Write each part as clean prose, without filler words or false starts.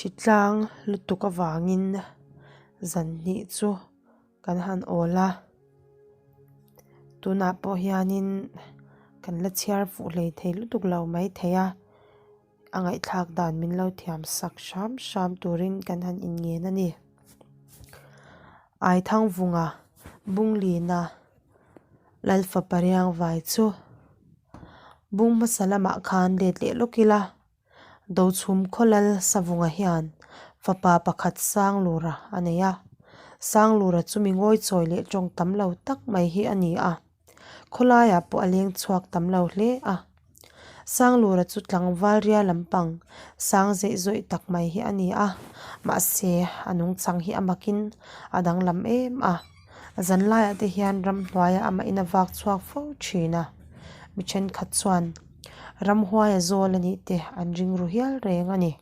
Hritlang lutuk avangin zan hnih chu kan han awl a, tunah pawh hianin kan la chhiar fuh hlei thei lutuk lo maithei a, a ngaihthlak dan min lo thiam sak hram hram turin kan han inngen a ni. Aithangvunga Bunglina Lalfapa Riangvai chu bung hmasa lamah khan let leh lawk ila. Dochhum Khawlal Savunga hian fapa pakhat Sanglura a nei a, Sanglura chu mi ngawichawi leh tawng tam lo tak mai hi a ni a, khawlaiah pawh a leng chhuak tam lo hle a. Sanglura chu tlangval ria lampang sang zeih zawih tak mai hi a ni a, mahse a nungchang hi a makin a danglam em a, zanlaiah te hian ramhnuaiah amahin a vak chhuak fo thin a, mi thenkhat chuan. Ramhuaia zawl a nih te an ring ru hial reng a ni.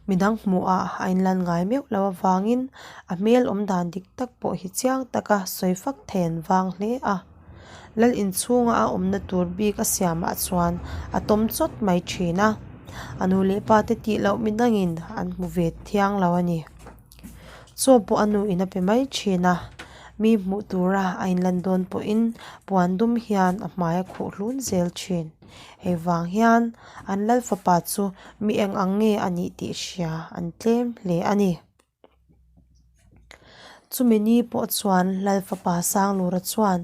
Midang hmuhah a inlan ngai meuh loh avangin a hmel awm dan dik tak pawh hi chiang taka sawi fak thei an vang hle a. Lal inchhunga a awmna tur bik a siamah chuan a tawm chawt mai thin a, a nu leh pa te tih loh midangin an hmu ve thiang lo a ni. Chaw pawh a nu in a pe mai thin a, mi hmuh tura a inlan dawn pawhin puan dum hian a hmai a khuh hlun zel thin. Hei vang hian an lal fapa chu mi eng ang nge a nih tih hria an tlem hle a ni. Chumi ni pawh chuan lal fapa Sanglura chuan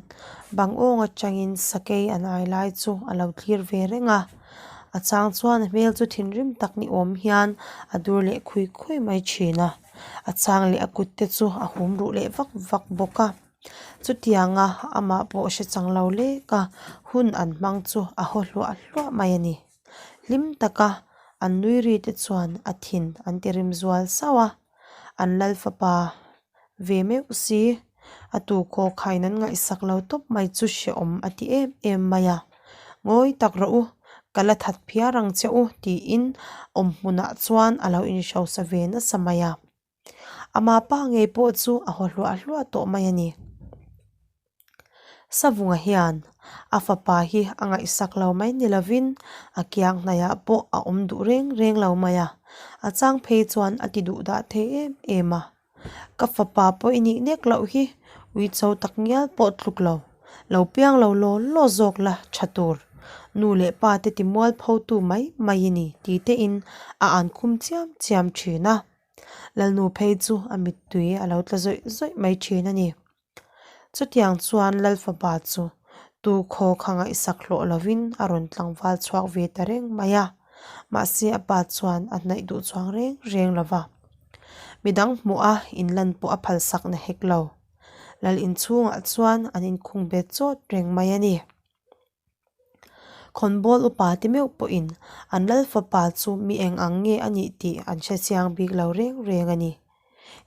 bang awng atangin sakei an ai lai chu a lo thlir ve reng a. A chang chuan a hmel chu thinrim tak ni awm hian a dur leh khui khui mai thin a, a chang leh a kut te chu a hum ruh leh vak vak bawk a. Chutianga amah pawh hre chang lo lek a, hun an hmang chu a haw hluah hluah mai a ni. Hlim taka an nui ri te chuan a thin an ti rim zual sauh a, an lal fapa ve meuh si. A tu khaw khain an ngaihsak lo tawp mai chu hrehawm a ti em em mai a. Ngawi tak rawh u, ka la that phiar ang che u tiin awm hmunah chuan a lo inhrosa ve nasa mai a. Ama pa ngei pawh chu a haw hluah hluah tawh mai a ni. Savunga hian a fapa hi a ngaihsak lo mai ni lovin a kiang hnaiah pawh a awm duh reng reng lo mai a, a chang phei chuan a ti duh dah thei em em a. Ka fapa pawh i nih nek loh hi uicho tak ngial pawh tluk lo, lo piang lo law law zawk la tha tur. Nu leh pa te ti mual pho tu mai mai i ni ti tein a an khum chiam chiam thin a. Lalnu phei chu a mittui a lo tla zawih zawih mai thin a ni. Chutiang chuan Lalfapa chu tu khaw kha ngaihsak hlawh lovin a rawn tlangval chhuak ve ta reng mai a, mahse a pa chuan a hnaih duh chuang reng reng lo va. Midang hmuh a inlan pawh a phalsak na hek lo. Lal inchhungah chuan an inkhung bet chawt reng mai a ni. Khawnbawl upa te meuh pawhin an lal fapa chu mi eng ang nge a nih tih an hre chiang bik lo reng reng a ni.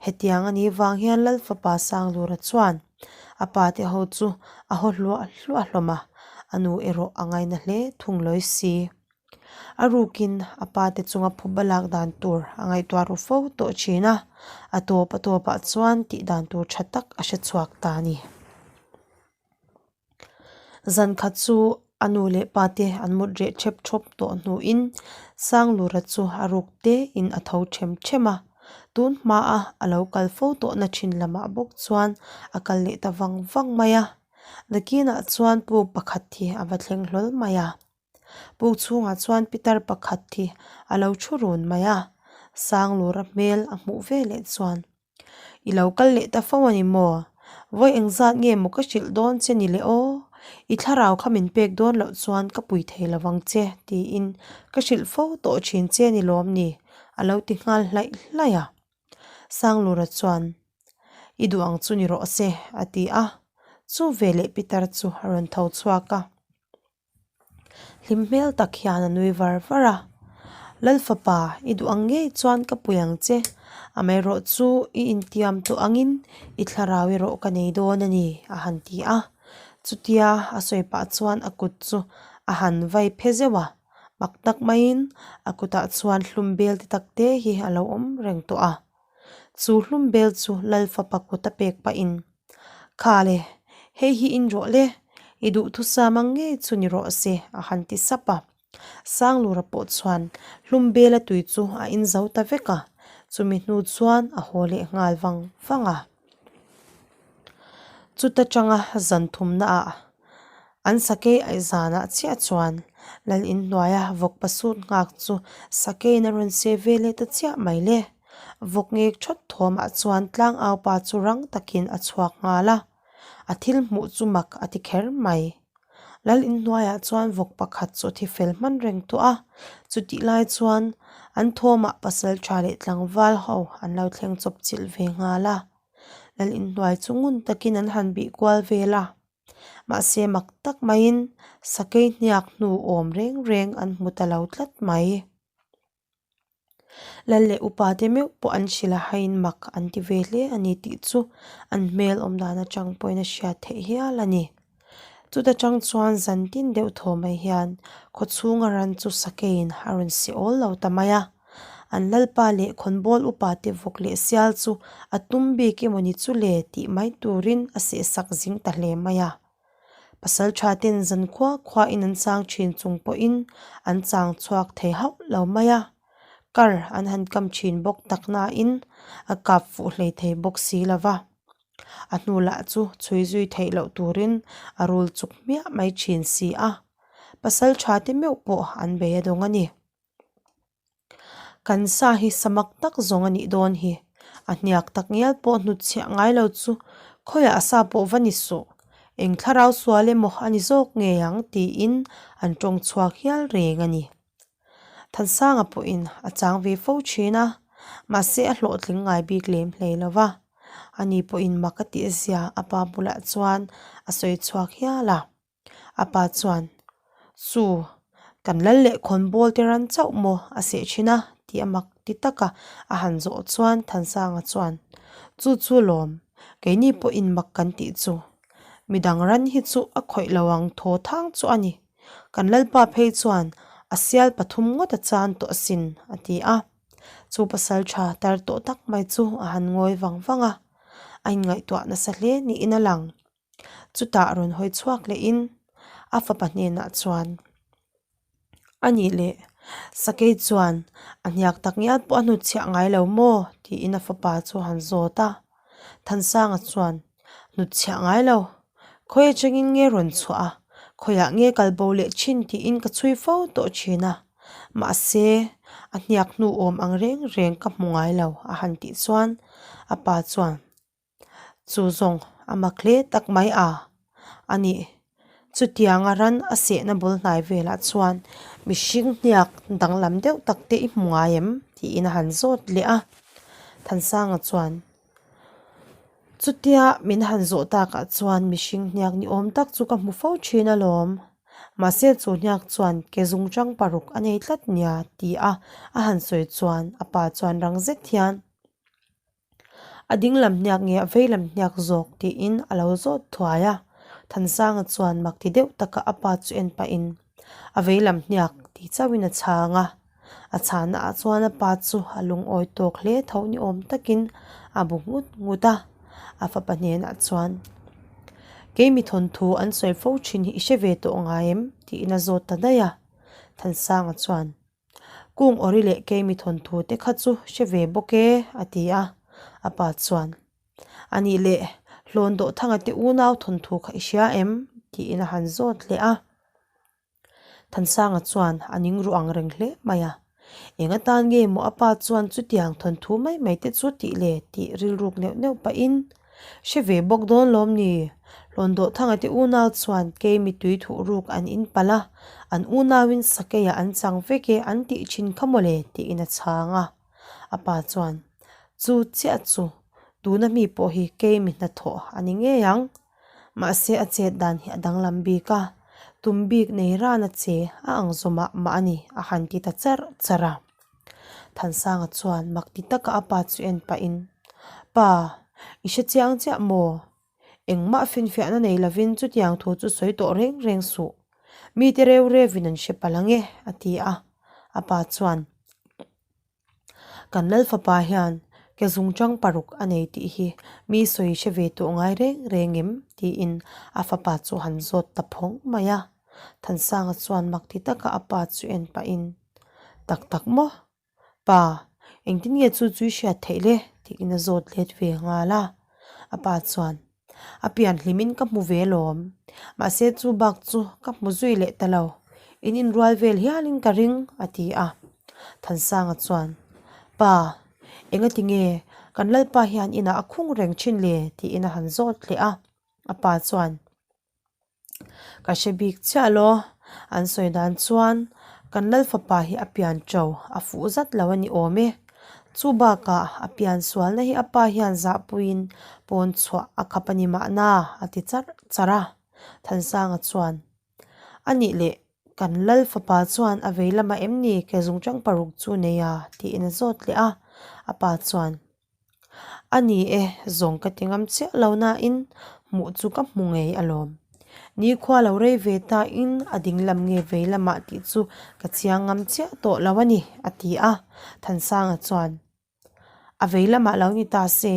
Hetiang a nih vang hian lal fapa Sanglura chuan a pa te ho chu a haw hluah hluah hlawm a, a nu erawh a ngaina hle thung lawi si. A rukin a pa te chunga phuba lak dan tur a ngaihtuah ru fo tawh thin a, a tawp a tawpah chuan tih dan tur tha tak a hre chhuak ta a ni. Zan khat chu a nu leh pa te an mut reh thep thawp tawh hnuin Sanglura chu a ruk te in a tho them them a, tun hma a a lo kal fo tawh na thin lamah bawk chuan a kal leh ta vang vang mai a, nakinah chuan puk pakhat hi a va thleng hlawl mai a. Puk chhungah chuan pitar pakhat hi a lo thu run mai a, Sanglura hmel a hmuh veleh chuan. I lo kal leh ta fo a ni maw? Vawi engzat nge maw ka hrilh dawn che ni le aw? I thlarau kha min pek dawn loh chuan ka pui thei lo vang che tiin ka hrilh fo tawh thin che ni lawm ni? A lo ti nghal hlaih hlaih a. Sanglura chuan, I duh ang chu ni rawh se a ti a. Chu veleh Pitar chu a rawn tho chhuak a. Hlim hmel tak hian a nui var var a, Lalfapa, i duh ang ngei chuan ka pui ang che, amaherawh chu i intiam tawh angin i thlarau erawh ka nei dawn a ni, a han ti a. Chutia a sawi pah chuan a kut chu a han vai phe zeuh a, mak tak maiin a kutah chuan hlum bel te tak te hi a lo awm reng tawh a. Chu hlum bel chu Lalfapa kut a pek pahin, Kha le, hei hi in rawh le, i duhthusam ang ngei chu ni rawh se, a han ti sap a. Sanglura pawh chuan Hlumbela tui chu a in zo ta vek a, chumi hnu chuan a haw leh nghal vang vang a. Chuta tanga zan thumna ah an sakei aih zanah chiah chuan lal inhnuaia vawk pasut nghak chu sakeiin a rawn seh ve leh ta chiah mai le. Vawk ngek thawt thawmah chuan tlangau pa chu rang takin a chhuak nghal a, a thil hmuh chu mak a ti kher mai. Lal inhnuaiah chuan vawk pakhat chu a thi fel hman reng tawh a, chutih lai chuan an thawmah pasal tha leh tlangval ho an lo thleng chawp chilh ve nghal a. Lal inhnuai chu ngun takin an han bih kual vel a, mahse mak tak maiin sakei hniak hnu awm reng reng an hmu ta lo tlat mai. Lal leh upa te meuh pawh an hrilh a hain mak an ti ve hle a ni tih chu an hmel awm dan atang pawhin a hriat theih hial a ni. Chuta tang chuan zan tin deuh thaw mai hian khaw chhunga ran chu sakeiin a rawn si awl lo ta mai a. An lalpa leh khawnbawl upa te vawk leh sial chu a tum bik emawni chu le tih mai turin a sehsak zing ta hle mai a. Pasal tha ten zan khua khua in an chang thin chung pawhin an chang chhuak thei hauh lo mai a, kar an han kam thin bawk tak nain a kap fuh hlei thei bawk si lo va. A hnu lah chu chhui zui theih loh turin a rul chuk hmiah mai thin si a, pasal tha te meuh pawh an bei a dawng a ni. Kan sa hi samak tak zawng a nih dawn hi. A hniak tak ngial pawh hnutchhiah ngai lo chu khawiah a sa pawh va ni suh. Eng thlarau sual emaw a ni zawk ngei ang tiin an tawng chhuak hial reng a ni. Thansanga pawhin a chang ve fo thin a, mahse a hlawhtling ngai bik lem hlei lo va. Ani pawhin mak a tihzia a pa bulah chuan a sawi chhuak hial a. A pa chuan, Chu, kan lal leh khawnbawl te ran chauh maw a seh thin a? tih a mak ti taka a han zawh chuan Thansanga chuan, Chu chu lawm, keini pawhin mak kan tih chu. Midang ran hi chu a khawih lo ang thaw thang chu a ni. Kan lalpa phei chuan a sial pathum ngawt a chan tawh asin, a ti a. Chu pasal tha tar tawh tak mai chu a han ngawi vang vang a, a inngaihtuah nasa hle niin a lang. Chutah rawn hawi chhuak lehin a fapa hnenah chuan, A nih leh, Sakei chuan a hniak tak ngial pawh a hnutchhiah ngai lo maw? tiin a fapa chu a han zawt a. Thansanga chuan, Hnutchhiah ngai lo, khawi atangin nge rawn chhuah a, khawiah nge kal bo leh thin tiin ka chhui fo tawh thin a, mahse a hniak hnu awm ang reng reng ka hmu ngai lo a han tih chuan a pa chuan, Chu zawng a mak hle tak mai a, a ni. Chutianga ran a sehna bul hnai velah chuan mihring hniak danglam deuh tak te i hmu ngai em? tiin a han zawt leh a. Thansanga chuan, Chutia min han zawh takah chuan mihring hniak ni awm tak chu ka hmu fo thin alawm. Mahse chu hniak chuan ke zung chang paruk a nei tlat nia ti a a han sawi chuan a pa chuan rang zet hian, A ding lam hniak nge a vei lam hniak zawk tiin a lo zawt thuai a. Thansanga chuan mak ti deuh taka a pa chu en pahin a vei lam hniak ti chauhin a chhang a. A chhana ah chuan a pa chu a lungawi tawk hle tho ni awm takin a bu nghut nghut a. A fapa hnenah chuan, Keimi thawnthu an sawi fo thin hi i hre ve tawh ngai em? tiin a zawt ta daih a. Thansanga chuan. Kung awri leh keimi thawnthu te kha chu hre ve bawk e, a ti a. A pa chuan, A nih leh, hlawn dawhthanga te unau thawnthu kha i hria em? tiin a han zawt leh a. Thansanga chuan a ning ruh ang reng hle mai a. Eng atan nge maw a pa chuan chutiang thawnthu mai mai te chu tih le tih rilruk neuh neuh pahin Hre ve bawk dawn lawm ni? Hlawndawhthanga te unau chuan kei mitui thuh ruk an in palh a, an unauin sakeiah an chang vek e an tih thin kha mawle tiin a chhang a. A pa chuan, Chu chiah chu, tuna mi pawh hi kei mi hnathawh a ni ngei ang. Mahse a chet dan hi a danglam bik a, tum bik nei ran a che a ang zawm mah mah a ni a han ti ta charh charh a. Thansanga chuan mak ti taka a pa chu en pahin, Pa, i hre chiang chiah maw? Engmah finfiahna nei lovin chutiang thu chu sawi tawh reng reng suh. Mite reu reuin an hre palh ang e, a ti a. A pa chuan, Kan Lalfapa hian ke zungchang paruk a nei tih hi mi sawi hre ve tawh ngai reng reng em? tiin a fapa chu han zawt ta phawng mai a. Thansanga chuan mak ti taka a pa chu en pahin, Tak tak maw? Pa, engtin nge chu chu i hriat theih le? tiin a zawt let ve nghal a. A pa chuan, A pian hlimin ka hmu ve lawm. Mahse chu bak chu ka hmu zui leh ta lo. In inrual vel hialin ka ring, a ti a. Thansanga chuan, Pa, engati nge kan Lalpa hian inah a khung reng thin le? tiin a han zawt leh a. A pa chuan, Ka hre bik chiah lo, an sawi dan chuan kan lal fapa hi a pian ṭo a fuh zat lo a ni awm e. Chu bakah a pian sualna hi a pa hian zahpuiin pawn chhuah a khap a ni mahna a ti charh charh a. Thansanga chuan, A nih leh kan lal fapa chuan a vei lamah em ni ke zungchang paruk chu nei a? tiin a zawt leh a. A pa chuan, A ni e, zawng ka ti ngam chiah lo nain hmuh chu ka hmu ngei alawm. Nikhua lo rei ve tain a ding lam nge vei lamah tih chu ka chiang ngam chiah tawh lo a ni, a ti a. Thansanga chuan, A vei lamah lo ni ta se,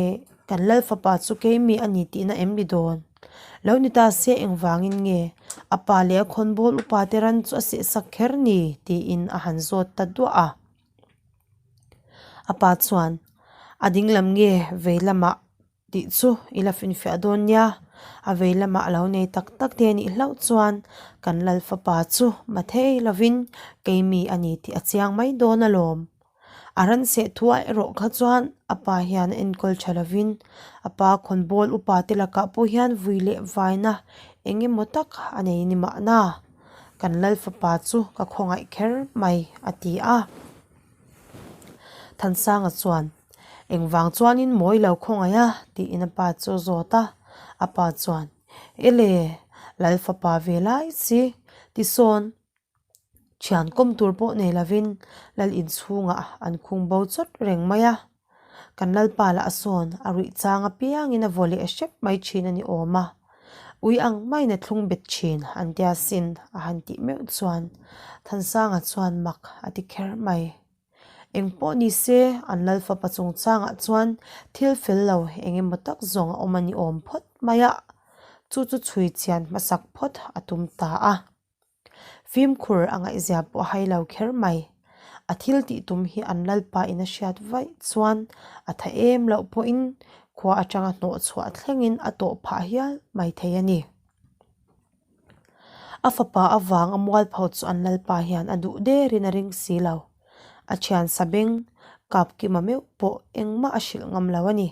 kan lal fapa chu keimi a ni tihna em ni dawn? Lo ni ta se engvangin nge a pa leh a khawnbawl upa te ran chu a sehsak kher ni? tiin a han zawt ta duah a. A pa chuan, A ding lam nge vei lamah tih chu i la finfiah dawn nia, a vei lamah a lo nei tak tak te anih hlauh chuan kan lal fapa chu mathei lovin keimi a ni tih a chiang mai dawn alawm. A ran seh thuah erawh kha chuan a pa hian a enkawl tha lovin a pa khawnbawl upa te lakah pawh hian vui leh vaina eng emaw tak a nei ni mahna. Kan lal fapa chu ka khawngaih kher mai, a ti a. Thansanga chuan, Engvang chuanin mawi lo khawngaih a? tiin a pa chu a zawt a. A pa chuan, Ele, lal fapa ve lai si, tisawn thian kawm tur pawh nei lovin lal inchhungah an khung bo chawt reng mai a. Kan lalpa lah a sawn a ruih chang apiangin a vaw leh hrep mai thin a ni awm a, ui ang maiin a thlung bet thin an tia sin a han tih meuh chuan Thansanga chuan mak a ti kher mai. Eng pawh ni se an lal fapa chungchangah chuan thil fel lo eng emaw tak zawng a awm a ni awm phawt mai a, chu chu chhui chian hmasak phawt a tum ta a. Fimkhur a ngaihzia pawh a hai lo kher mai. A thil tih tum hi an lalpa in a hriat vaih chuan a tha em loh pawhin khua atanga hnawh chhuah thlengin a tawh phah hial mai thei a ni. A fapa avang a mualpho chu an lalpa hian a duh derin a ring si lo. A thian Sabeng Kapkima meuh pawh engmah a hrilh ngam lo a ni.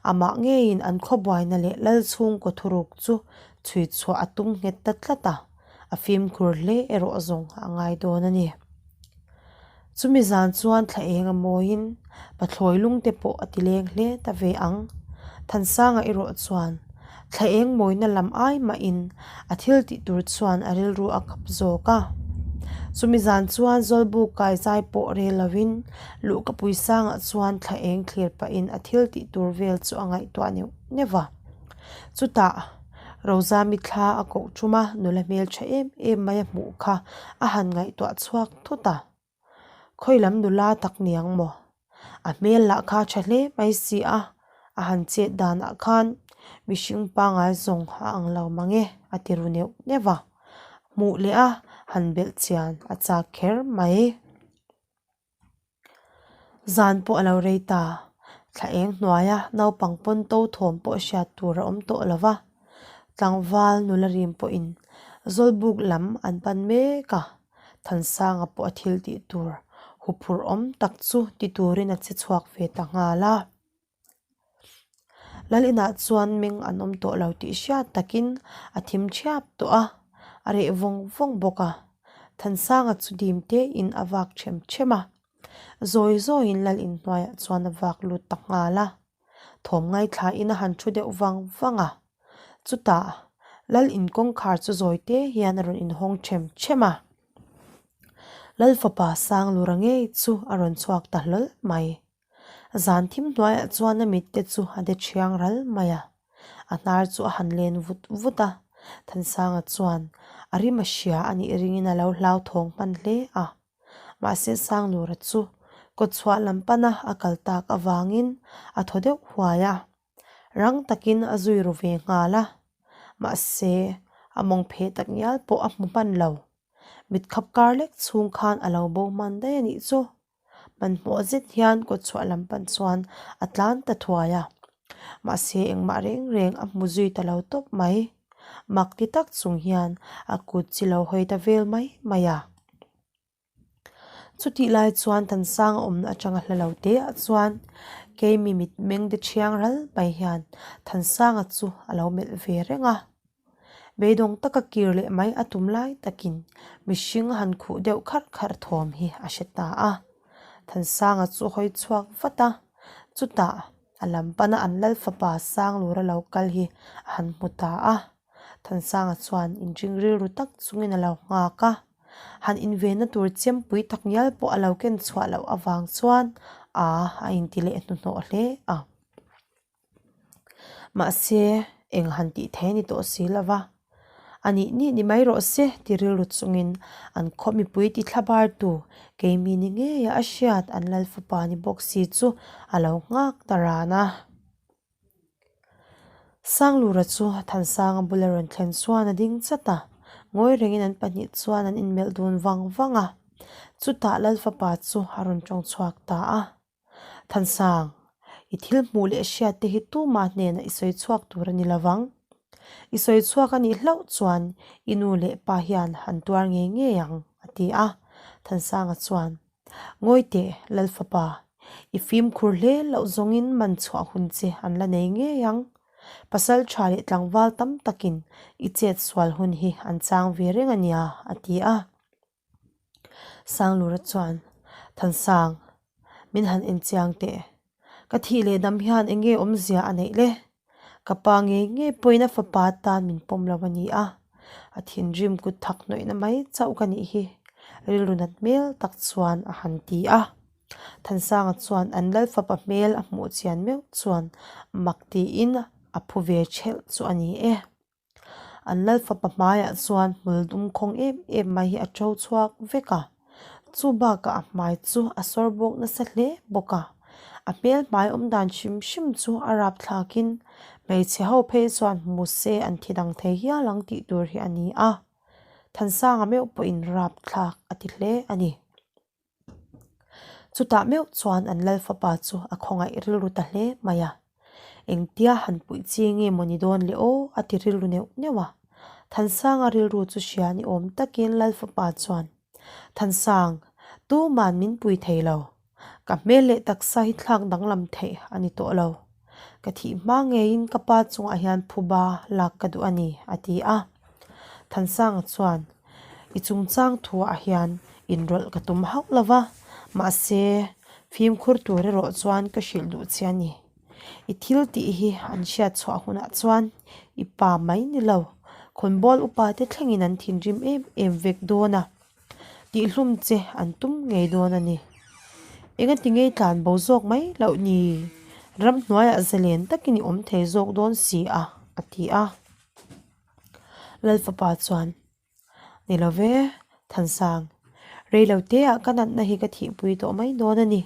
Amah ngeiin an khawbuaina leh lal chhungkaw thuruk chu chhui chhuah a tum nghet ta tlat a, a fimkhur hle erawh zawng a ngai dawn a ni. Chumi zan chuan thla eng a mawiin pathlawi lungte pawh a ti leng hle ta ve ang. Thansanga erawh chuan thla eng mawina lam ai mahin a thil tih tur chuan a rilru a kap zawk a. Chumi zan chuan Zawlbuk kai zai pawh rel lovin Luhkapui sangah chuan thla eng thlir pahin a thil tih tur vel chu a ngaihtuah neuh neuh va. Chutah Rozami thla a koh tum a, nula hmeltha em em mai a hmuh kha a han ngaihtuah chhuak thut a. Khawi lam nula tak niang maw? A hmel lah kha tha hle mai si a, a han chet danah khan mihring pangngai zawng a ang lo mang e a ti ru neuh neuh va. Hmuh leh a han belh chian a chak kher mai. Zan pawh a lo rei ta. Thla eng hnuaia naupang pawn to thawm pawh hriat tur a awm tawh lo va. Tlangval nula rim pawhin Zawlbuk lam an pan mek a, Thansanga pawh a thil tih tur huphurh awm tak chu ti turin a che chhuak ve ta nghal a. Lal inah chuan meng an awm tawh lo tih hriat takin a thim thiap tawh a, a reh vawng vawng bawk a. Thansanga chu dim tein a vak them them a, zawi zawiin lal inhnuaiah chuan a vak lut ta nghal a. Thawm ngaithlain a han thu deuh vang vang a, chutah lal in kawngkhar chu zawi te hian a rawn inhawng them them a. Lal fapa Sanglura ngei chu a rawn chhuak ta hlawl mai. Zan thim hnuaiah chuan a mit te chu a de thiang ral mai a, a hnar chu a han len vut vut a, Thansanga chuan a rim a hria a nih ringin a lo hlauthawng hman hle a. Mahse Sanglura chu kawtchhuah lam pana a kal tak avangin a thaw deuh huai a, rang takin a zui ru ve nghal a. Mahse. A mawng pheh tak ngial pawh a hmu hman lo. Mit khap kar lek chhung khan a lo bo hman daih a nih chu. Hmanhmawh zet hian kawtchhuah lam pan chuan a tlan ta thuai a. Mahse engmah reng reng a hmu zui ta lo tawp mai. Mak ti tak chung hian a kut chi lo hawi ta vel mai mai a. Chutih lai chuan Thansanga awmna atanga hla lo te ah chuan Keimi mitmeng te thiang ral mai hian Thansanga chu a lo melh ve reng a. Beidawng taka kir leh mai a tum lai takin mihring a han khuh deuh kharh kharh thawm hi a hre ta a. Thansanga chu a hawi chhuak vat a, chutah a lam pana an lal fapa Sanglura lo kal hi a han hmu ta a. Thansanga chuan inring rilru tak chungin a lo nghak a, han invenna tur chempui tak ngial pawh a lo ken chhuah loh avang chuan a a inti leh hnuhnawh hle a. Mahse, eng han tih thei a ni tawh si lo va, a nih nih ni mai rawh se ti rilru chungin an khaw mipui ti thla bartu keimi ni ngeia a hriat an lal fapa ni bawk si chu a lo nghak ta ran a. Sanglura chu Thansanga bula rawn thlen chuan a ding chat a, ngawi rengin an pahnih chuan an inmelh dun vang vang a. Chutah Lalfapa chu a rawn tawng chhuak ta a. Thansang, i thil hmuh leh hriat te hi tumah hnenah i sawi chhuak tur a ni lo vang. I sawi chhuak a nih hlauh chuan i nu leh pa hian han tuar ngei ngei ang, a ti a. Thansanga chuan, Ngawi teh, Lalfapa, i fimkhur hle loh zawngin man chhuah hun che an la nei ngei ang. Pasal tha leh tlangval tam takin i chet sual hun hi an chang ve reng a nia, a ti a. Sanglura chuan, Thansang, min han enchiang teh. Ka thih leh dam hian eng nge awmzia a neih le? Ka pa ngei ngei pawhin a fapa atan min pawm lo a ni a, a thinrim kut thak hnawihna mai chauh ka nih hi, rilru nat hmel tak chuan a han ti a. Thansanga chuan an lal fapa hmel a hmuh chian meuh chuan mak tiin a phu ve ṭhelh chu a ni e. An lal fapa hmaiah chuan hmul dum khawng em em mai hi a to chhuak vek a, chu bakah a hmai chu a sawr bawk nasa hle bawk a, a hmel hmai awm dan hrim hrim chu a rap thlakin hmeichhe ho phei chuan hmu se an thi dang thei hial ang tih tur hi a ni a, Thansanga meuh pawhin rap thlak a ti hle a ni. Chutah meuh chuan an lal fapa chu a khawngaih rilru ta hle mai a, Engtia han puih chi nge maw ni dawn le aw a ti rilru neuh neuh a. Thansanga rilru chu hria ni awm takin lal fapa chuan, Thansang, tuman min pui thei lo. Ka hmel leh taksa hi thlak danglam theih a ni tawh lo. Ka thih hma ngeiin ka pa chungah hian phuba lak ka duh a ni, a ti a. Thansanga chuan, I chungchang thuah hian inrawlh ka tum hauh lo va, mahse, fimkhur tur erawh chuan ka hrilh duh che a ni. I thil tih hi an hriat chhuah hunah chuan i pa mai ni lo, khawnbawl upa te thlengin an thinrim em em vek dawn a, tihhlum che an tum ngei dawn a ni. Engati ngei tlan bo zawk mai loh ni? Ramhnuaiah zalen takin i awm thei zawk dawn si a, a ti a. Lalfapa chuan, Ni lo ve, Thansang, rei lo teah ka natna hi ka thihpui tawh mai dawn a ni.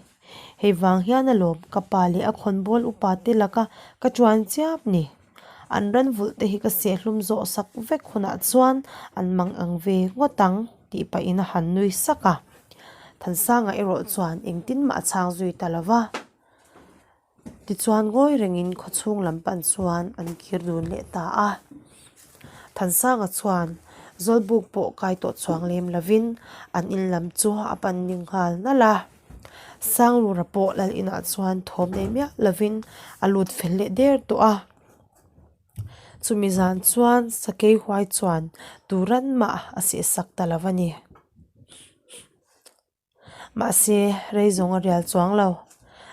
Hei vang hian alawm ka pa leh a khawnbawl upa te laka ka chuan chiap ni. An ran vulh te hi ka sehhlum zawh sak vek hunah chuan an mang ang ve ngawt ang tih pahin a han nui sak a. Thansanga erawh chuan engtin mah a chhang zui ta lo va. Tichuan ngawi rengin khawchhung lam pan chuan an kir dun leh ta a. Thansanga chuan Zawlbuk pawh kai tawh chuang lem lovin an in lam chu a pan ning nghal nalh a. Sanglura pawh lal inah chuan thawm nei miah lovin a lut fel leh der tawh a. Chumi zan chuan Sakei huai chuan turan mah a sehsak ta lo a ni. Mahse, rei zawng a rial chuang lo.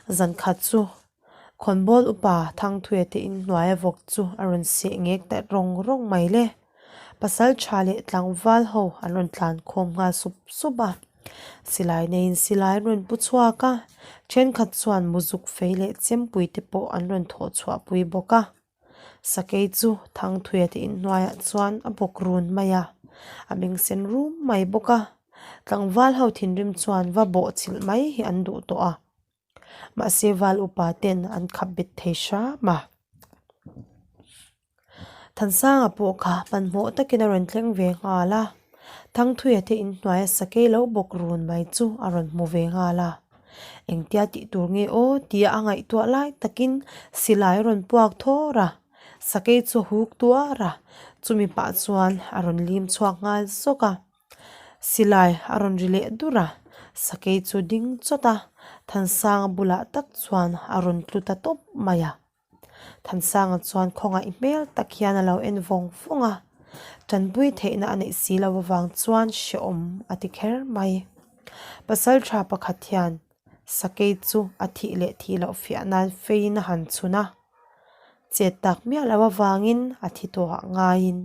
Zan khat chu khawnbawl upa Thangthuia te inhnuaia vawk chu a rawn seh ngek ta rawng rawng mai le. Pasal tha leh tlangval ho an rawn tlan khawm nghal sup sup a. Silai neiin silai an rawn pu chhuak a, thenkhat chuan muzuk fei leh chempui te pawh an rawn thawh chhuah pui bawk a. Sakei chu Thangthuia te inhnuaiah chuan a bawk run mai a, a meng sen rum mai bawk a. Tlangval ho thinrim chuan va bawh chilh mai hi an duh tawh a, mahse val upa ten an khap bet thei hram a. Thansanga pawh kha hmanhmawh takin a rawn thleng ve nghal a, Thangthuia te inhnuaia sakei lo bawk run mai chu a rawn hmu ve nghal a. Engtia tih tur nge aw tia a ngaihtuah lai takin silai a rawn puak thawr a, sakei chu a huk tuar a, chumi pah chuan a rawn lim chhuak nghal zawk a. Silai a rawn ri leh dur a, sakei chu ding chawt a, Thansanga bulah tak chuan a rawn tlu ta tawp mai a. Thansanga chuan khawngaih hmel tak hian a lo en vawng vawng a, tanpui theihna a neih si loh avang chuan hrehawm a ti kher mai. Pasaltha pakhat hian sakei chu a thih leh thih loh fiah nan feiin a han chhun a, chet tak miah loh avangin a thi tawhah ngaiin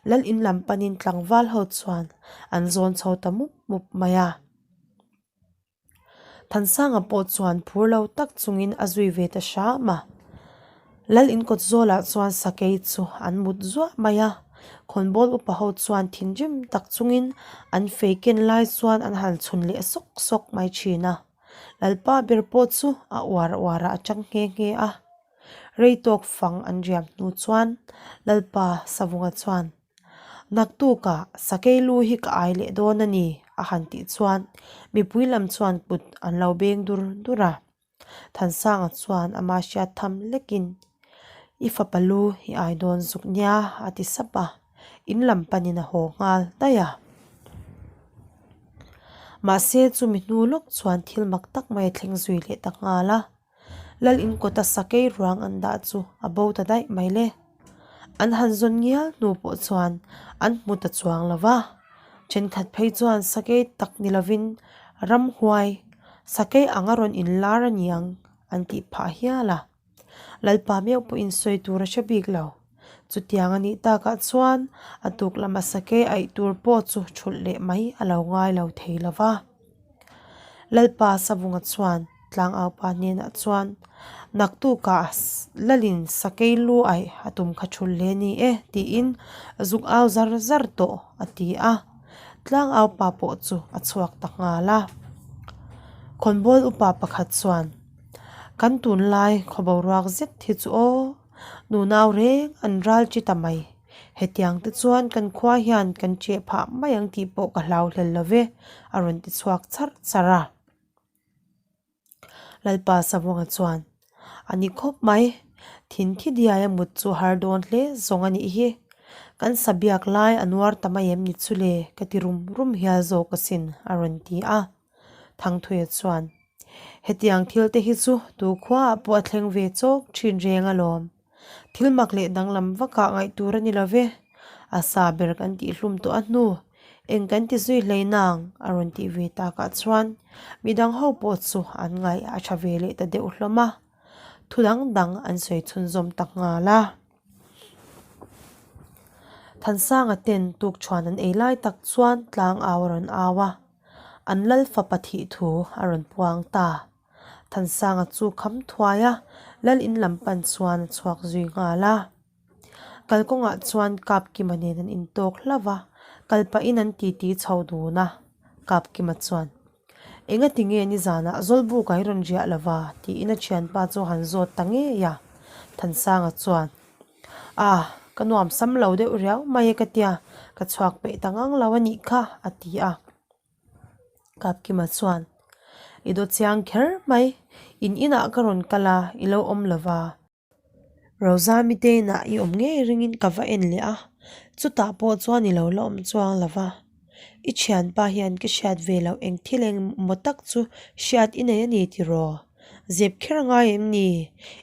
lal in lam panin tlangval ho chuan an zawn chho ta mup mup mai a. Thansanga pawh chuan phur lo tak chungin a zui ve ta hram a. Lal in kawt zawlah chuan sakei chu an mut zuah mai a, khawnbawl upa ho chuan thinrim tak chungin an fei ken lai chuan an han chhun leh sawk sawk mai thin a. Lalpa ber pawh chu a uar uarah a tang nghe nghe a. Rei tawk fang an riam hnu chuan Lalpa Savunga chuan, Naktukah sakei lu hi ka ai leh dawn a ni, a han tih chuan mipui lam chuan kut an lo beng dur dur a. Thansanga chuan ama hriat tham lekin, I fapa lu i ai dawn zuk nia, a ti sap a, in lam panin a haw nghal daih a. Mahse chumi hnu lawk chuan thil mak tak mai a thleng zui leh ta nghal a. Lal in kawta sakei ruang an dah chu a bo ta daih mai le. An han zawn ngial hnu pawh chuan an hmu ta chuang lo va, thenkhat phei chuan sakei tak ni lovin ramhuai sakei anga rawn inlar a ni ang an tih phah hial a. Lalpa meuh pawhin sawi tur a hre bik lo. Chutiang a nih takah chuan a tuk lama sakei aih tur pawh chu thulh leh mai a lo ngai lo thei lo va. Lalpa Savunga chuan Tlangaupa hnenah chuan, Naktukah Lalin sakei lu aih a tum kha thulh hle ni e tiin zuk au zar zar tawh a ti a. Tlangaupa pawh chu a chhuak ta nghal a. Khawnbawl upa pakhat chuan, Kan tunlai khaw boruak zet hi chu aw, nunau reng an ral chi ta mai. Hetiang te chuan kan khua hian kan cheh phah mai ang tih pawh ka hlau hlel lo ve, a rawn ti chhuak char char a. Lalpa Savunga chuan, A ni khawp mai, thin thi diai a mut chu har dawn hle zawng a nih hi. Kan sabiak lai a nuar ta mai em ni chu le ka ti rum rum hial zawk asin, a rawn ti a. Thangthuia chuan, Hetiang thil te hi chu tu khuaah pawh a thleng ve chawk thin reng alawm. Thil mak leh danglam vakah ngaih tur a ni lo ve. A sa ber kan tih hlum tawh a hnu, eng kan ti zui hlei nang a rawn tih ve takah chuan midang ho pawh chu an ngaih a tha ve leh ta deuh hlawm a, thu dang dang an sawi chhunzawm ta nghal a. Thansanga ten tukṭhuan an ei lai tak chuan tlang au a rawn au a, an lal fapa thih thu a rawn puang ta. Thansanga chu kham thuai a, lal in lam pan chuan a chhuak zui nghal a. Kalkawngah chuan Kapkima nen an intawk hlauh a, kal pahin an titi chho dun a. Kapkima chuan, Engati nge nizanah Zawlbuk a i rawn riah lo va? tiin a thianpa chu a han zawt ta ngei a. Thansanga chuan, Ah, ka nuam sam lo deuh riau mai e ka tia, ka chhuak peih ta ngang lo a nih kha, a ti a. Kapkima chuan, I daw chiang kher mai, in inah ka rawn kal a, i lo awm lo va. Rozami te inah i awm ngei ringin ka va en leh a, chutah pawh chuan i lo la awm chuang lo va. I thianpa hian ka hriat ve loh eng thil eng maw tak chu hriat i nei a ni tiraw? Zep kher ngai em ni?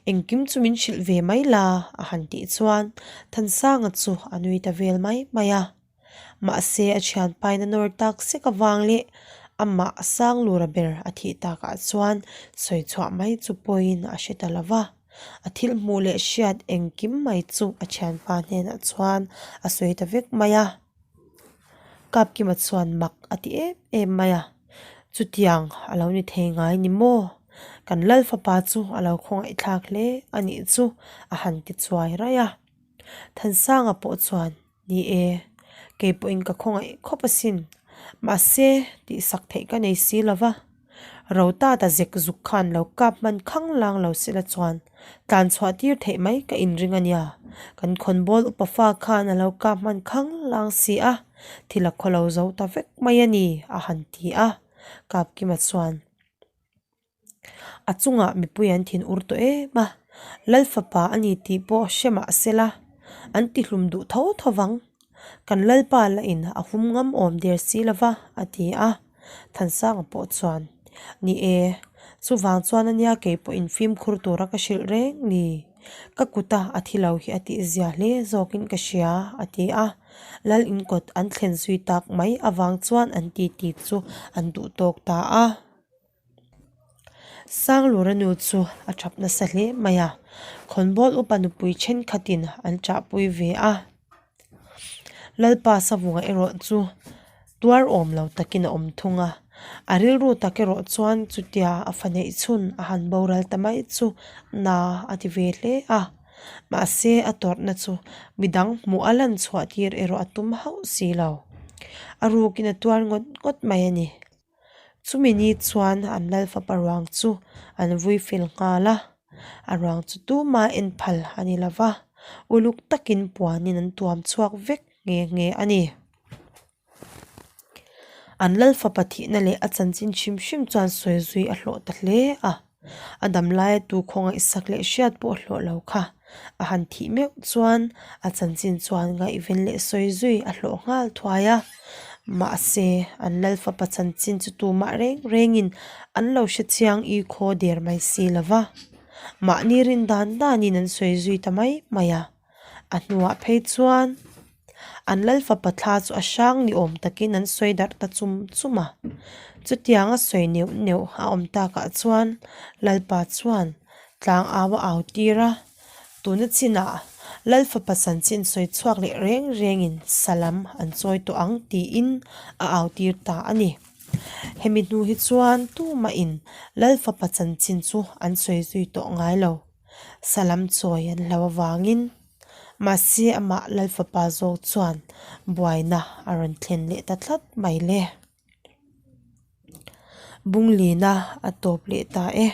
Engkim chu min hrilh ve mai la, a han tih chuan Thansanga chu a nui ta vel mai mai a. Mahse a thianpain a nawr tak sek avang leh amah a sang lura ber a thih takah chuan sawi chhuah mai chu pawiin a hre ta lo va. A thil hmuh leh hriat engkim mai chu a thianpa hnenah chuan a sawi ta vek mai a. Kapkima chuan mak a ti em em mai a, Chutiang a lo ni thei ngai ni maw? Kan lal fapa chu a lo khawngaihthlak hle a nih chu a han ti chuai raih a. Thansanga pawh chuan Ni e, kei pawhin ka khawngaih khawp asin. Mahse, tihsak theih ka nei si lo va. Rotata zek zuk khan lo kap hman khang lang lo sela chuan tlan chhuah tir theih mai ka inring a nia. Kan khawnbawl upa fa khan a lo kap hman khang lang si a, thil a khaw lo zo ta vek mai a ni, a han ti a. Kapkima chuan. A chungah mipui an thin ur tawh em a, Lal fapa a ni tih pawh hre mah sela, an tihlum duh tho tho vang. Kan Lalpa la in a hum ngam awm der si lo va, a ti a. Thansanga pawh chuan, Ni e, chuvang chuan a nia kei pawhin fimkhur tura ka hrilh reng ni. Ka kuta a thi lo hi a tihzia hle zawkin ka hria, a ti a. Lal inkawt an thlen zui tak mai avang chuan an titi chu an duh tawk ta a. Sanglura nu chu a thap nasa hle mai a, khawnbawl upa nupui thenkhatin an chahpui ve a. Lalpa Savunga erawh chu tuar awm lo takin a awm thung a, a rilru tak erawh chuan chutia a fa neih chhun a han boral ta mai chu na a ti ve hle a. Mahse a tawrhna chu midang hmuh a lan chhuah tir erawh a tum hauh si lo. A rukin a tuar ngawt ngawt mai a ni. Chumi ni chuan an lal fapa ruang chu an vui fel nghal a, a ruang chu tuma en phal a ni lo va, uluk takin puanin an tuam chhuak vek nghe nghe a ni. An lal fapa thihna leh a chanchin hrim hrim chuan sawi zui a hlawh ta hle a. A dam laia tu khawngaihsak leh hriat pawh hlawh lo kha a han thih meuh chuan a chanchin chuan ngaihven leh sawi zui a hlawh nghal thuai a. Mahse, an lal fapa chanchin chu tumah reng rengin an lo hre chiang i khaw der mai si lo va. Mahni rin dan danin an sawi zui ta mai mai a. A hnuah phei chuan an lal fapa thla chu a hrang ni awm takin an sawi darh ta chum chum a. Chutianga sawi neuh neuh a awm takah chuan Lalpa chuan tlang au a au tir a, tuna chinah lal fapa chanchin sawi chhuak leh reng rengin salam an chawi tawh ang tiin a au tir ta a ni. Hemi hnu hi chuan tumahin lal fapa chanchin chu an sawi zui tawh ngai lo. Salam chawi an hlo avangin mahse amah Lal fapa zawk chuan buaina a rawn thlen leh ta tlat mai le. Bunglina a tawp leh ta e.